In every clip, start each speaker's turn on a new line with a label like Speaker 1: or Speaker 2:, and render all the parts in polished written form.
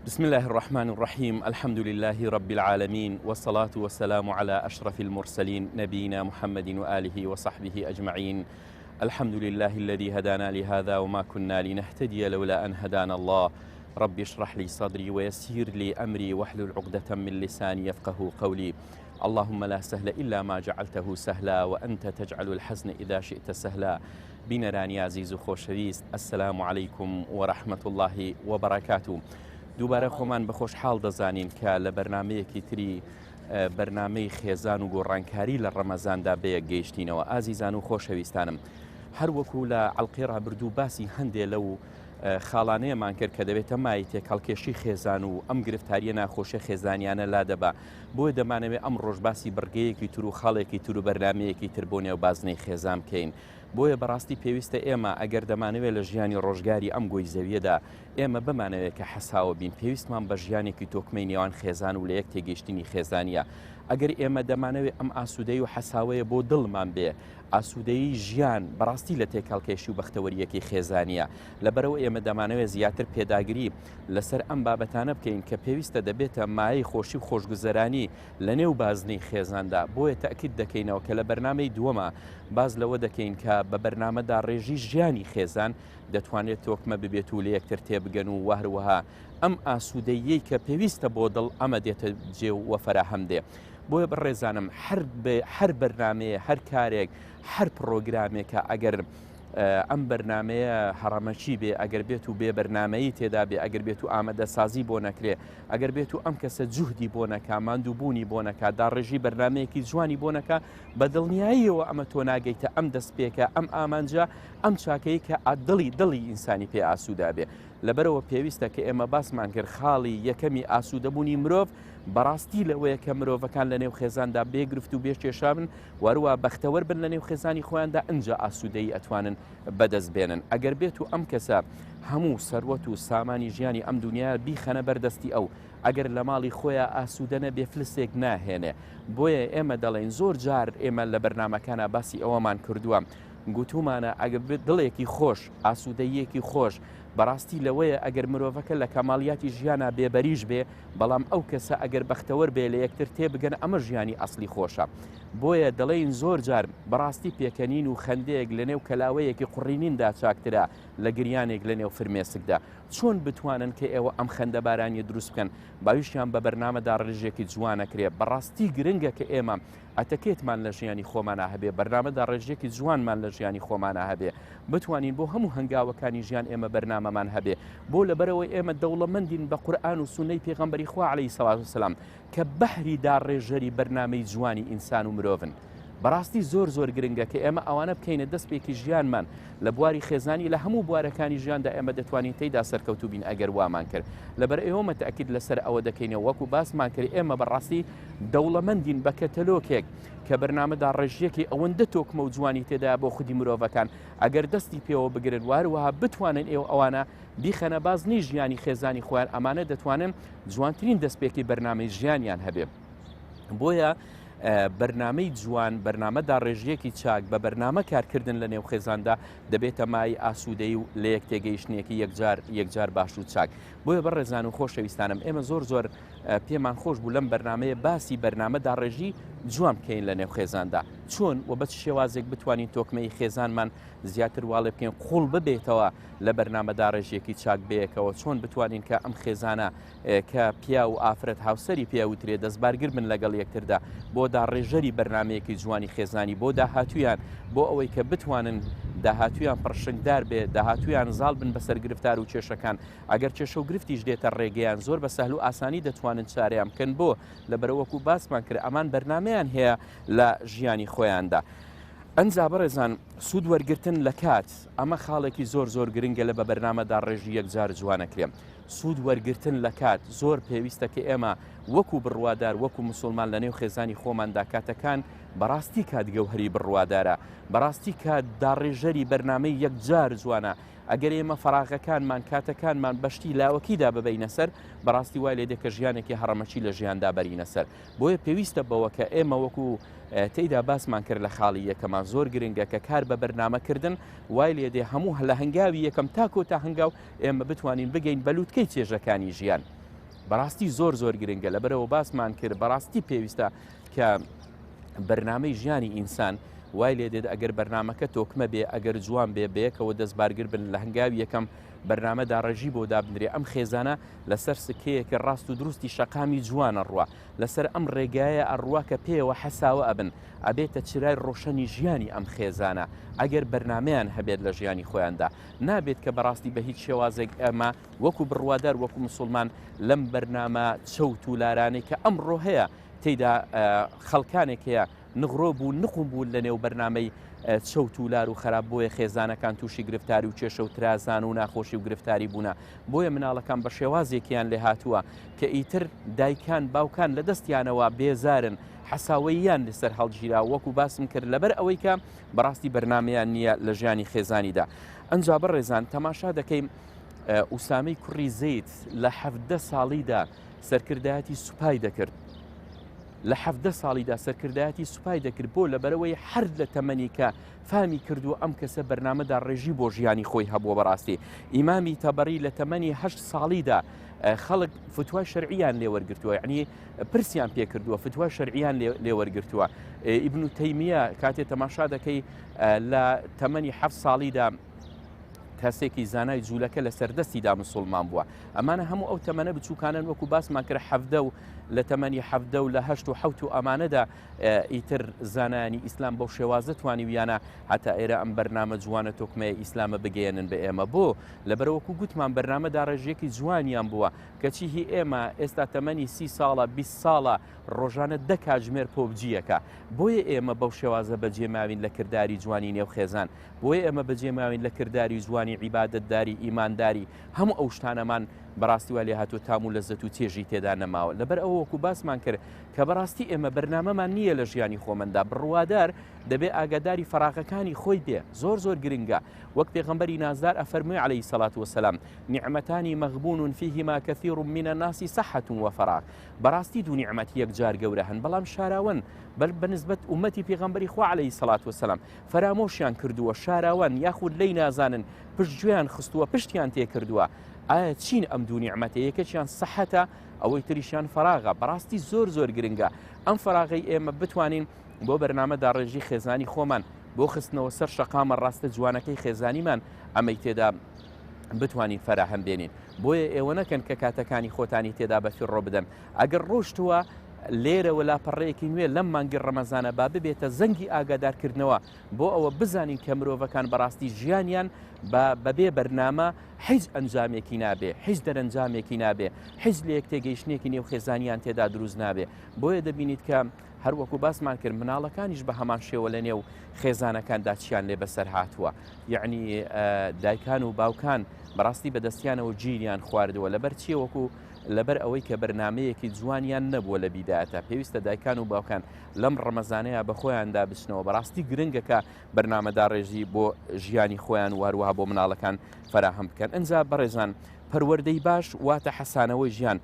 Speaker 1: بسم الله الرحمن الرحیم الحمد لله رب العالمین والصلاة والسلام على أشرف المرسلين نبينا محمد وآله وصحبه أجمعين الحمد لله الذي هدانا لهذا وما كنا لنهتدي لولا أن هدانا الله رب اشرح لي صدري ويسير لي أمري واحلل عقدة من لساني يفقه قولي اللهم لا سهل إلا ما جعلته سهلا وأنت تجعل الحزن إذا شئت سهلا بینەرانی ئازیز و خۆشەویست السلام علیکم و رحمة اللە و بەرەکاتو دووبارە خۆمان بە خۆشحاڵ دەزانین کە لە بەرنمەیەکی تری بەرنمەی خێزان و گۆڕانکاری لە ڕەمەزاندا بەیەک گەیشتینەوە ئازیزان و خۆشەویستانم هەروەکو لە ئەڵقەی ڕابردوو باسی هەندێ لەو خاڵانەیەمان کرد کە دەبێتە مای تێکەڵکێشی خێزان و ئەم گرفتاریە ناخۆشە خێزانیانە لا دەبا بۆیە دەمانەوێت ئەمڕۆش باسی بڕگەیەکی تر و خاڵێکی تر و بەرنامەیەکی تر بۆ نێو بازنەی خێزان بکەین. بۆیە بەڕاستی پێویستە ئێمە ئەگەر دەمانەوێت لە ژیانی ڕۆژگاری ئەم گۆی زەویەدا ئێمە بمانەوێت کە حەساوە بین پێویستمان بە ژیانێکی تۆکمەی نێوان خێزان و لە یەک تێگەیشتنی خێزانیە. ئەگەر ئێمە دەمانەوێت ئەم ئاسوودەی و حەساوەیە بۆ دڵمان بێ ئاسوودەیی ژیان بەڕاستی لە تێکهەڵکێشی و بەختەوەرییەکەی خێزانیە. لەبەرئەوە ئێمە دەمانەوێت زیاتر پێداگری لەسەر ئەم بابەتانە بکەین کە پێویستە دەبێتە مایەی خۆشی و خۆشگوزەرانی لە نێو بازنەی خێزاندا، بۆیە تەئکید دەکەینەوە کە لە بەرنامەی دووەما باس لەوە دەکەین کە بە بەرنامەداڕێژی ژیانی خێزان دەتوانرێت تۆکمە ببێت و لەیەکتر تێبگەن و وەهەروەها ئەم ئاسوودەییەی کە پێویستە بۆ دڵ ئەمە دێتە جێ و فەراهەم دێ. بۆیە بەڕێزانم هەر هەر بەرنامەیە هەر کارێک هەر پڕۆگرامێکە ئەگەر ئەم بەرنامەیە هەڕەمەکی بێ، ئەگەر بێت و بێ بەرنامەیی تێدا بێ، ئەگەر بێت و ئامادەسازی بۆ نەکرێ، ئەگەر بێت و ئەم کەسە جوهدی بۆ نەکا، ماندووبوونی بۆ نەکا، داڕێژی بەرنامەیەکی جوانی بۆ نەکا، بە دڵنیاییەوە ئەمە تۆ ناگەیتە ئەم دەستپێکە، ئەم ئامانجە، ئەم چاکەی کە دڵی دڵی ئینسانی پێ ئاسوودە بێ. لەبەرئەوە پێویستە کە ئێمە باسمان کرد خاڵی یەکەمی ئاسوودەبوونی مرۆڤ بەڕاستی لەوەیە کە مرۆڤەکان لە نێو خێزاندا بێ گرفت و بێ کێشە بن، وەروا بەختەوەر بن لە نێو خێزانی خۆیاندا ئنجا ئاسوودەیی ئەتوانن بەدەست بێنن ئەگەر بێت و ئەم کەسە هەموو سەروەت و سامانی ژیانی ئەم دنیا بیخەنە بەر دەستی ئەو ئەگەر لە ماڵی خۆیا ئاسوودە نەبێ فلسێک ناهێنێ بۆیە ئێمە دەڵێین زۆر جار ئێمە لە بەرنامەکانا باسی ئەوەمان کردووە گوتومانە ئەگەر دڵێکی خۆش ئاسوودەییەکی خۆش بەڕاستی لەوەیە ئەگەر مرۆڤەکە لە کەمالیاتی ژیانا بێبەریش بێ بەڵام ئەو کەسە ئەگەر بەختەوەر بێ لە یەکتر تێبگەن ئەمە ژیانی ئەسڵی خۆشە بۆیە دەڵێین زۆر جار بەڕاستی پێکەنین و خەندەیەک لە نێو کەلاوەیەکی قوڕینیندا چاکترە لە گریانێک لە نێو فرمێسکدا چۆن بتوانن کە ئێوە ئەم خەندەبارانیە دروست بکەن باویشیان بە بەرنامە داڕێژێکی جوانەکرێ بەڕاستی گرنگە کە ئێمە ئەتەکێتمان لە ژیانی خۆمانا هەبێ، بەرنامە داڕێژیەکی جوانمان لە ژیانی خۆمانا هەبێ، بتوانین بۆ هەموو هەنگاوەکانی ژیان ئێمە بەرنامەمان هەبێ، بۆ لەبەرئەوەی ئێمە دەوڵەمەندین بە قورئان و سوننەی پێغەمبەری خوا علیە سڵات وسلام کە بەهری داڕێژەری بەرنامەی جوانی ئینسان و مرۆڤن. بەڕاستی زۆر زۆر گرنگە کە ئێمە ئەوانە بکەینە دەستپێکی ژیانمان لە بواری خێزانی لە هەموو بوارەکانی ژیاندا ئێمە دەتوانین تێیدا سەرکەوتوو بین ئەگەر وامان کرد لەبەر ئێوەمە تەئکید لەسەر ئەوە دەکەینەوە وەکو باسمان کرد ئێمە بەڕاستی دەوڵەمەندین بە کەتەلۆکێک کە بەرنامە داڕێژییەکی ئەوەندە تۆکمە و جوانی تێدایە بۆ خودی مرۆڤەکان ئەگەر دەستی پێوە بگرن و هەروەها بتوانن ئێوە ئەوانە بیخەنە بازنەی ژیانی خێزانی خۆیان ئەمانە دەتوانن جوانترین دەستپێکی بەرنامەی ژیانیان هەبێ بۆیە بەرنامەی جوان بەرنامە داڕێژیەکی چاک بە بەرنامە کارکردن لە نێو خێزاندا دەبێتە مای ئاسوودەی و لە یەک تێگەیشتنێکی یەکجار یەکجار باش و چاک بۆیە بەڕێزان و خۆشەویستانم ئێمە زۆر زۆر پێمان خۆش بوو لەم بەرنامەیە باسی بەرنامە داڕێژی جوان بکەین لە نێو خێزاندا چۆن و بە چ شێوازێک بتوانین تۆکمەی خێزانمان زیاتر واڵێ بکەین قوڵ ببێتەوە لە بەرنامە داڕێژیەکی چاک بەیەکەوە چۆن بتوانین کە ئەم خێزانە کە پیاو و ئافرەت هاوسەری پێ ئەوترێ دەستبارگر بن لەگەڵ یەکتردا بۆ داڕێژەری بەرنامەیەکی جوانی خێزانی بۆ داهاتوویان بۆ ئەوەی کە بتوانن داهاتوویان پڕشنگدار بێ داهاتوویان زاڵ بن بەسەر گرفتار و کێشەکان ئەگەر کێشە و گرفتیش دێتە ڕێگەیان زۆر بە سەهل و ئاسانی دەتوانن چارەیان بکەن بۆ لەبەرئەوە وەکو باسمان کرد ئەمان بەرنامەیان هەیە لە ژیانی خۆیاندا. ئەنجا بەڕێزان سوود وەرگرتن لە کات ئەمە خاڵێکی زۆر زۆر گرنگە لە بە بەرنامە داڕێژی یەکجار جوانەکرێ سوود وەرگرتن لە کات زۆر پێویستە کە ئێمە وەکو بڕوادار وەکو مسلمان لە نێو خێزانی خۆماندا کاتەکان بەڕاستی کات گەوهری بڕوادارە بەڕاستی کات داڕێژەری بەرنامەی یەکجار جوانە ئەگەر ئێمە فەراغەکانمان، کاتەکانمان بە شتی لاوەکیدا ببەینە سەر، بەڕاستی وای لێدێ کە ژیانێکی هەڕەمەکی لە ژیاندا بەرینە سەر. بۆیە پێویستە بەوە کە ئێمە وەکو تێیدا باسمان کرد لە خاڵی یەکەما زۆر گرنگە کە کار بە بەرنامە کردن وای لێدێ هەموو لە هەنگاوی یەکەم تا کۆتا هەنگاو ئێمە بتوانین بگەین بە لوتکەی چێژەکانی ژیان. بەڕاستی زۆر زۆر گرنگە لەبەرەوە باسمان کرد بەڕاستی پێویستە کە بەرنامەی ژیانی ئینسان وای لێ دێت ئەگەر بەرنامەکە تۆکمە بێ ئەگەر جوان بێ بەیەکەوە دەست بارگر بن لە هەنگاوی یەکەم بەرنامە داڕێژی بۆ دابنرێ ئەم خێزانە لەسەر سکەیەکە ڕاست و دروستی شەقامی جوانە ڕوا لەسەر ئەم ڕێگایە ئەڕوا کە پێیەوە حەساوە ئەبن ئەبێتە چرای ڕۆشەنی ژیانی ئەم خێزانە ئەگەر بەرنامەیان هەبێت لە ژیانی خۆیاندا نابێت کە بەڕاستی بە هیچ شێوازێک ئێمە وەکو بڕوادار وەکو مسوڵمان لەم بەرنامە چەوت و لارانەی کە ئەمڕۆ هەیە تێیدا خەڵکانێک هەیە نغرۆ بوو نقوم بوون لە نێو بەرنامەی چەوت و لار و خراپ بۆیە خێزانەکان تووشی گرفتاری و کێشە و ترازان و ناخۆشی و گرفتاری بوونە بۆیە مناڵەکان بە شێوازێکیان لێ هاتووە کە ئیتر دایکان باوکان لە دەستیانەوە بێزارن حەساوەییان لەسەر هەڵگیرا وەکو باسم کرد لەبەر ئەوەی کە بەڕاستی بەرنامەیان نییە لە ژیانی خێزانیدا ئەنجا بەڕێزان تەماشا دەکەین ئوسامەی کوڕی زەید لە 17 ساڵیدا سەرکردایەتی سوپای دەکرد لە 17 ساڵیدا سەرکردایەتی سوپای دەکرد بۆ لەبەرەوەی هەر لە تەمەنی کە فامی کردو ئەم کەسە بەرنامەدا ڕێژی بۆ ژیانی خۆی هەبووە بەڕاستی ئیمامی تەبەری لە تەمەنی هەشت ساڵیدا خەڵک فتوای شەرعیان لێوەرگتووە یعنی پرسیان پێکردووە فتوای شەرعیان لێوەرگتووە ئیبن و تەیمیە کاتێ تەماشا دەکەی لە تەمەنی حەفت ساڵیدا کەسێکی زانای جوولەکە لە سەردەستیدا مسلمان بووە ئەمانە هەموو ئەو تەمەنە بچووکانن وەکو باسمان کرد حەفدە و لە تەمەنی حەفدە و لە هەشت و حەوت و ئەمانەدا ئیتر زانایانی ئیسلام بەو شێوازە توانیویانە هەتا ئێرە ئەم بەرنامە جوانە تۆکمەیە ئیسلامە بگەیەنن بە ئێمە بۆ لەبەرەوەکو گوتمان بەرنامە داڕێژیەکی جوانیان بووە کەچی هی ئێمە ئێستا تەمەنی سی ساڵە 20 ساڵە ڕۆژانە دە کاتژمێر پۆبجیەکە بۆیە ئێمە بەو شێوازە بەجێ ماوین لە کرداری جوانی نێو خێزان بۆیە ئێمە بەجێ ماوین لە کرداری جوانی عیبادەتداری ئیمانداری هەموو ئەو شتانەمان بەڕاستی وا لێهاتووە تام و لەزەت و چێژی تێدا نەماوە لەبەر ئەوە وەکو باسمان کرد کە بەڕاستی ئێمە بەرنامەمان نییە لە ژیانی خۆمەندا بڕوادار دەبێ ئاگاداری فەراغەکانی خۆی بێ زۆر زۆر گرنگە وەک پێغەمبەری نازدار ئەفەرموێ عەلەیهی سەلات وەسەلام نعمەتانی مەغبون فیهما کثیر من الناس صحة وفراغ بەڕاستی دوو نیعمەت یەکجار گەورە هەن بەڵام شاراوەن بەل بەنسبەت ئومەتی پێغەمبەری خوا عەلەیهی سەڵات وەسەلام فەرامۆشیان کردووە شاراوەن یاخود لێی نازانن پشتگوێیان خستووە پشتیان تێکردووە ئایا چین ئەم دوو نیعمەتە یەکێکیان سەحەتە ئەوەی تریشیان فەراغە بەڕاستی زۆر زۆر گرنگە ئەم فەراغەی ئێمە بتوانین بۆ بەرنامە داڕێژی خێزانی خۆمان بۆ خستنەوە سەر شەقامە ڕاستە جوانەکەی خێزانیمان ئەمەی تێدا بتوانین فەراهەم بێنین بۆیە ئێوە نەکەن کە کاتەکانی خۆتانی تێدا بەفیڕۆ بدەن ئەگەر ڕۆشتووە لێرەوە لاپەڕەیەکی نوێ لەم مانگی ڕەمەزانە با ببێتە زەنگی ئاگادارکردنەوە بۆ ئەوە بزانین کە مرۆڤەکان بەڕاستی ژیانیان بە بەبێ بەرنامە هیچ ئەنجامێکی نابێ هیچ دەرەنجامێکی نابێ هیچ لە یەک تێگەیشتنێکی نێو خێزانیان تێدا دروست نابێ بۆیە دەبینیت کە هەروەکو باسمان کرد مناڵەکانیش بە هەمان شێوە لە نێو خێزانەکاندا چیان لێ بەسەر هاتووە یعنی دایکان و باوکان بەڕاستی بەدەستیانەوە گیریان خواردووە لەبەر چیە وەکو لەبەر ئەوەی کە بەرنمەیەکی جوانیان نەبووە لە بیدایەتە پێویستە دایکان و باوکان لەم ڕەمەزانەیە بە خۆیاندا بچنەوە بەڕاستی گرنگە کە بەرنامەداڕێژی بۆ ژیانی خۆیان و هەروەها بۆ مناڵەکان فەراهەم بکەن ئەجا بەڕێزان پەروەردەی باش واتە حەسانەوەی ژیان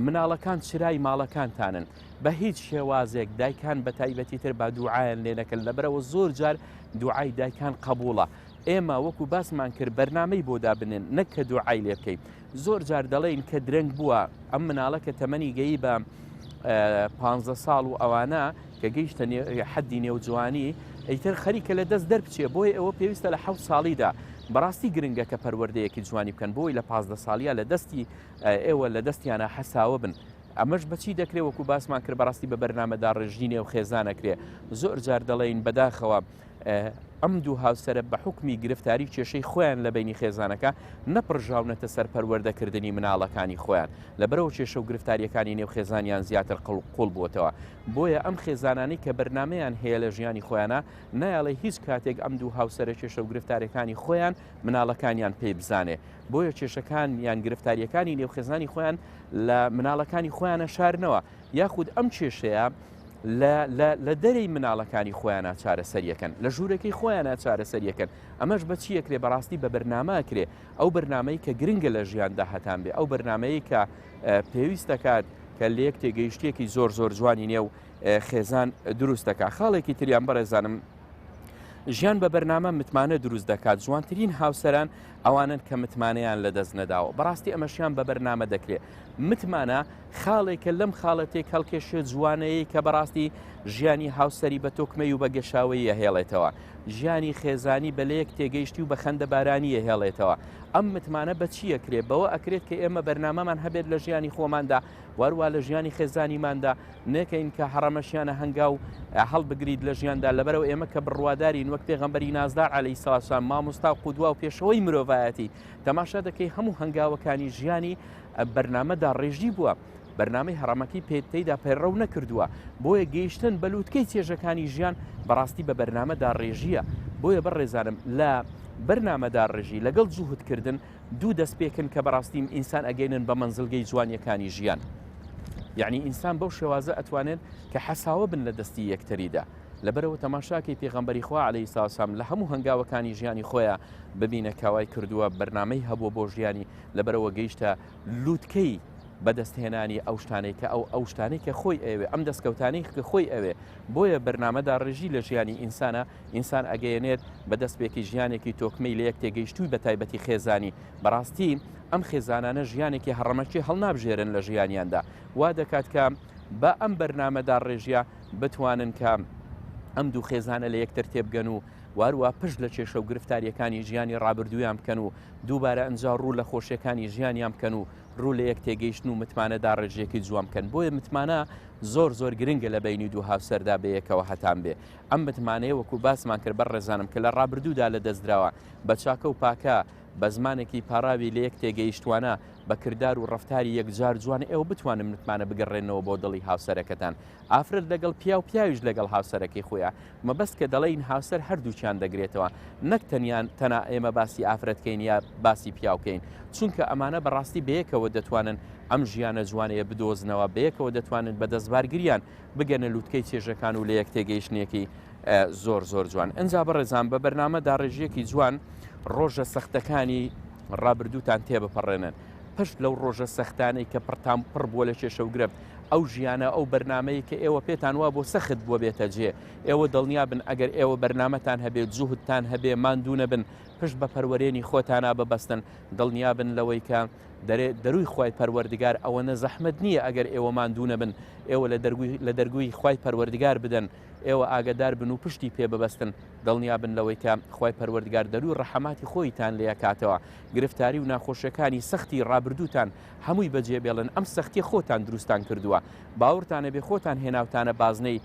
Speaker 1: مناڵەکان چرای ماڵەکانتانن بە هیچ شێوازێک دایکان بە تایبەتی تر با دوعایان لێ نەکەن لەبەرەوە زۆر جار دوعای دایکان قبوڵە ئێمە وەکو باسمان کرد بەرنامەی بۆ دابنێن نەک کە دوعای لێ بکەین زۆر جار دەڵێین کە درەنگ بووە ئەم مناڵە کە تەمەنی گەیی بە پ ساڵ و ئەوانە کە گەیشتە حەدی نێوجوانی ئیتر خەریکە لە دەست دەربچێ بۆیە ئەوە پێویستە لە حەوت ساڵیدا بەڕاستی گرنگە کە پەروەردەیەکی جوانی بکەن بۆی لە 15 ساڵیە لە دەستی ئێوە لە دەستیانە حەساوە بن ئەمەش بەچی دەکرێ وەکو باسمان کرد بەڕاستی بە بەرنامەداڕێژی نێو خێزانەکرێ زۆر جار دەڵێین بەداخەوە ئەم دوو هاوسەرە بە حوکمی گرفتاری کێشەی خۆیان لە بەینی خێزانەکە نەپڕژاونەتە سەر پەروەردەکردنی مناڵەکانی خۆیان لەبەرئەوە کێشە و گرفتاریەکانی نێو خێزانیان زیاتر قوڵ بووەتەوە بۆیە ئەم خێزانانەی کە بەرنامەیان هەیە لە ژیانی خۆیانە نایەڵێ هیچ کاتێک ئەم دوو هاوسەرە کێشە و گرفتارەکانی خۆیان مناڵەکانیان پێی بزانێ بۆیە کێشەکان یان گرفتاریەکانی نێو خێزانی خۆیان لە مناڵەکانی خۆیانە شارنەوە یاخود ئەم کێشەیە لە دەرەی مناڵەکانی خۆیانە چارەسەریەکەن لە ژوورەکەی خۆیانە چارەسەریەکەن ئەمەش بە چی ئەکرێ بەڕاستی بە بەرنامە ئەکرێ ئەو بەرنامەی کە گرنگە لە ژیاندا هەتان بێ ئەو بەرنامەیە کە پێویست دەکات کە لەیەک تێگەیشتێکی زۆر زۆر جوانی نێو خێزان دروست دەکات خاڵێکی تریان بەڕێزانم ژیان بە بەرنامە متمانە دروست دەکات، جوانترین هاوسەران ئەوانەن کە متمانەیان لەدەست نەداوە، بەڕاستی ئەمەشیان بە بەرنامە دەکرێ. متمانە خاڵێکە لەم خاڵە تێکهەڵکێشە جوانەیەی کە بەڕاستی ژیانی هاوسەری بە تۆکمەی و بە گەشاوەیی ئەهێڵێتەوە، ژیانی خێزانی بە لەیەک تێگەیشتی و بە خەندەبارانی ئەهێڵێتەوە. ئەم متمانە بە چی ئەکرێ؟ بەوە ئەکرێت کە ئێمە بەرنامەمان هەبێت لە ژیانی خۆماندا، واروا لە ژیانی خێزانیماندا نەکەین کە هەڕەمەشیانە هەنگاو هەڵبگریت لە ژیاندا لەبەرەوە ئێمە کە بڕوادارین وەک پێغەمبەری نازدار عەلەیهی سڵاو سلام مامۆستا و قودوا و پێشەوەی مرۆڤایەتی تەماشا دەکەی هەموو هەنگاوەکانی ژیانی بەرنامەدا ڕێژی بووە بەرنامەی هەڕەمەکی پێ تێیدا پەیڕەو نەکردووە بۆیە گەیشتن بە لووتکەی چێژەکانی ژیان بەڕاستی بە بەرنامەدا ڕێژیە بۆیە بەڕێزانم لە بەرنامەدا ڕێژی لەگەڵ جوهدکردن دوو دەستپێکن کە بەڕاستی ئینسان ئەگەینن بە مەنزلگەی جوانیەکانی ژیان یعنی ئینسان بەو شێوازە ئەتوانێت کە حەساوە بن لە دەستی یەکتریدا لەبەرەوە تەماشاکەی پێغەمبەری خوا عەلەیهی سلام لە هەموو هەنگاوەکانی ژیانی خۆیان ببینە کاوای کردووە بەرنامەی هەبووە بۆ ژیانی لەبەرەوە گەیشتە لووتکەی بەدەستهێنانی ئەو شتانەی کە ئەو ئەو شتانەی کە خۆی ئەوێ ئەم دەستکەوتانەی کە خۆی ئەوێ بۆیە بەرنامەدا ڕێژی لە ژیانی ئینسانە ئینسان ئەگەیەنێت بە دەستپێکی ژیانێکی تۆکمەی لەیەک تێگەیشتووی بە تایبەتی خێزانی، بەڕاستی ئەم خێزانانە ژیانێکی هەڕەمەکی هەڵنابژێرن لە ژیانیاندا، وا دەکات کە بە ئەم بەرنامە داڕێژیە بتوانن کە ئەم دوو خێزانە لە یەکتر تێبگەن و واروا پشت لە کێشە و گرفتاریەکانی ژیانی ڕابردوویان بکەن و دووبارە ئەنجا ڕوو لە خۆشیەکانی ژیانیان بکەن و ڕوو لە یەک تێگەیشتن و متمانە داڕێژیەکی جوان بکەن بۆیە متمانە زۆر زۆر گرنگە لە بەینی دوو هاوسەردا بەیەکەوە هەتان بێ ئەم متمانەیە وەکو باسمان کرد بەڕێزانم کە لە ڕابردوودا لەدەستدراوە بە چاکە و پاکە بە زمانێکی پاراوی لە یەک تێگەیشتوانە بە کردار و ڕەفتاری یەکجار جوان ئێوە بتوانن متمانە بگەڕێنەوە بۆ دڵی هاوسەرەکەتان ئافرەت لەگەڵ پیاو پیاویش لەگەڵ هاوسەرەکەی خۆیان مەبەست کە دەڵێین هاوسەر هەردووکیان دەگرێتەوە نەک تەنیان تەنا ئێمە باسی ئافرەت کەین یا باسی پیاو کەین چونکە ئەمانە بەڕاستی بەیەکەوە دەتوانن ئەم ژیانە جوانەیە بدۆزنەوە بەیەکەوە دەتوانن بە دەستبارگریان بگەنە لوتکەی چێژەکان و لە یەک تێگەیشتنێکی زۆر زۆر جوان ئەجا بەڕێزان بە بەرنامە داڕێژیەکی جوان ڕۆژە سەختەکانی ڕابردووتان تێبپەڕێنن پشت لەو ڕۆژە سەختانەی کە پڕتان پڕ بووە لە کێشە و گرفت ئەو ژیانە ئەو بەرنمەیە کە ئێوە پێتان وا بۆ سەخت بووە بێتە جێ ئێوە دڵنیا بن ئەگەر ئێوە بەرنامەتان هەبێت جوهدتان هەبێ ماندوو نەبن پشت بە پەروەرێنی خۆتانا ببەستن دڵنیا بن لەوەی کە دەرێ دەروی خوای پەروەردگار ئەوەنە زەحمەت نییە ئەگەر ئێوە ماندوو نەبن ئێوە لە دەرگوی لە دەرگوی خوای پەروەردگار بدەن ئێوە ئاگەدار بن و پشتی پێ ببەستن دڵنیا بن لەوەی کە خوای پەروەردگار دەروی ڕەحەماتی خۆیتان لێ ئەکاتەوە گرفتاری و ناخۆشیەکانی سەختی ڕابردووتان هەمووی بەجێ بێڵن ئەم سەختیە خۆتان دروستان کردووە باوەڕتان هەبێ خۆتان هێناوتانە بازنەی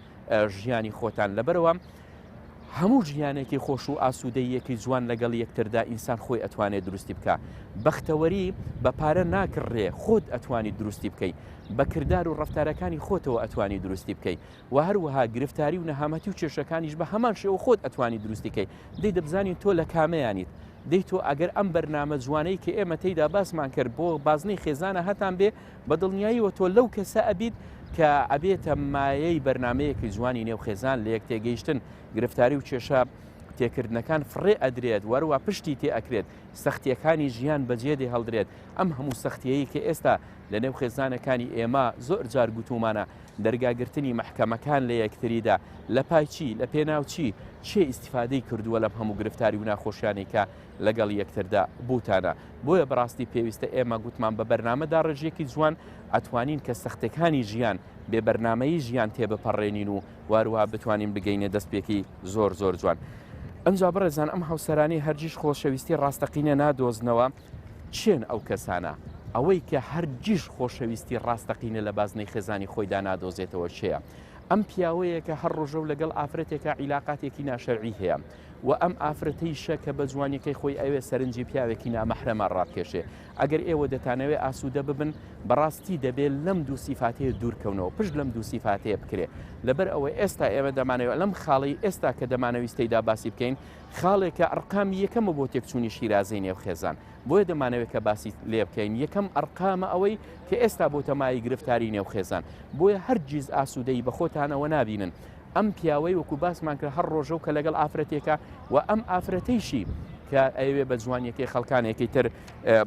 Speaker 1: ژیانی خۆتان لەبەرەوە هەموو ژیانێکی خۆش و ئاسوودەییەکی جوان لەگەڵ یەکتردا ئینسان خۆی ئەتوانێ دروستی بکا. بەختەوەری بە پارە ناکڕرێ خۆت ئەتوانی دروستی بکەی. بە کردار و ڕەفتارەکانی خۆتەوە ئەتوانی دروستی بکەی. وە هەروەها گرفتاری و نەهامەتی و کێشەکانیش بە هەمان شێوە خۆت ئەتوانی دروستی کەی. دەی دەبزانین تۆ لە کامەیانیت. دەی تۆ ئەگەر ئەم بەرنامە جوانەی کە ئێمە تێیدا باسمان کرد بۆ بازنەی خێزانە هەتان بێ بە دڵنیاییەوە تۆ لەو کەسە ئەبیت کە ئەبێتە مایەی بەرنامەیەکی جوانی نێو خێزان لە یەک تێگەیشتن گرفتاری و کێشە تێکردنەکان فڕێ ئەدرێت وەروە پشتی تێ ئەکرێت سەختیەکانی ژیان بەجێ دێ هەڵدرێت ئەم هەموو سەختیەی کە ئێستا لە نێو خێزانەکانی ئێمە زۆر جار گوتومانە دەرگاگرتنی مەحکەمەکان لە یەکتریدا لە پای چی لە پێناو چی چێ ئیسیفادەی کردووە لەم هەموو گرفتاری و ناخۆشیانەی کە لەگەڵ یەکتردا بووتانە بۆیە بەڕاستی پێویستە ئێمە گوتمان بە بەرنامە داڕێژیەکی جوان ئەتوانین کە سەختەکانی ژیان بێ بەرنامەیی ژیان تێبپەڕێنین و واروها بتوانین بگەینە دەستپێکی زۆر زۆر جوان. ئەمجا بەڕێزان ئەم هاوسەرانەی هەرگیز خۆشەویستی ڕاستەقینە نادۆزنەوە چێن ئەو کەسانە؟ ئەوەی کە هەرگیز خۆشەویستی ڕاستەقینە لە بازنەی خێزانی خۆیدا نادۆزێتەوە چێە؟ ئەم پیاوەیە کە هەر ڕۆژە و لەگەڵ ئافرەتێکە عیلاقاتێکی ناشەرعی هەیە و ئەم ئافرەتەیشە کە بە جوانیەکەی خۆی ئەوێ سەرنجی پیاوێکی نامەحرەمە ڕابکێشێ ئەگەر ئێوە دەتانەوێ ئاسوودە ببن بەڕاستی دەبێ لەم دوو سیفاتەیە دوورکەونەوە پشت لەم دوو سیفاتەیە بکرێ لەبەر ئەوەی ئێستا ئێمە دەمانەوێت لەم خاڵەی ئێستا کە دەمانەویست تێیدا باسی بکەین خاڵێکە ئەرقامی یەکەمە بۆ تێکچوونی شیرازەی نێو خێزان بۆیە دەمانەوێت کە باسی لێ بکەین یەکەم ئەرقامە ئەوەی کە ئێستا بۆتە مایەی گرفتاری نێو خێزان بۆیە هەرگیز ئاسوودەیی بە خۆتانەوە نابینن ئەم پیاوەی وەکو باسمان کرد هەر ڕۆژە و کە لەگەڵ ئافرەتێکە و ئەم ئافرەتەیشی کە ئەیەوێ بە جوانیەکەی خەڵکانێکی تر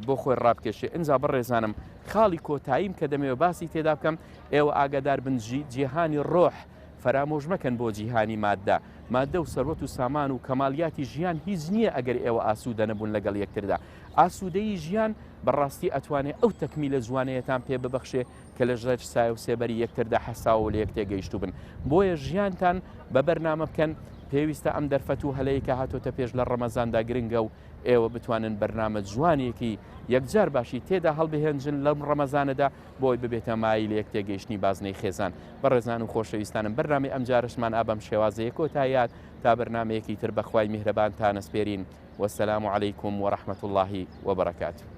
Speaker 1: بۆ خۆی ڕابکێشێ ئینجا بەڕێزانم خاڵی کۆتاییم کە دەمەوێ باسی تێدا بکەم ئێوە ئاگادار بن جیهانی ڕۆح فەرامۆش مەکەن بۆ جیهانی ماددە. ماددە و سەروەت و سامان و کەمالیاتی ژیان هیچ نییە ئەگەر ئێوە ئاسوودە نەبوون لەگەڵ یەکتردا. ئاسوودەیی ژیان بە ڕاستی ئەتوانێ ئەو تەکمیلە جوانەیەتان پێ ببەخشێ کە لە ژێر سایە و سێبەری یەکتردا حەساوە و لە یەک تێگەیشتوو بن. بۆیە ژیانتان بە بەرنامە بکەن، پێویستە ئەم دەرفەت و هەلەی کە هاتۆتە پێش لە ڕەمەزاندا گرنگە و ئێوە بتوانن بەرنامە جوانێکی یەکجار باشی تێدا هەڵبهێنجن لەم ڕەمەزانەدا بۆی ببێتە مایەی لەیەک تێگەیشتنی بازنەی خێزان. بەڕێزان و خۆشەویستانم بەرنامەی ئەمجارەشمان ئا بەم شێوازەیە کۆتایی هات تا بەرنامەیەکی تر بەخوای میهرەبانتان ئەسپێرین والسلام علیکم ورحمة اللە وبرکاته.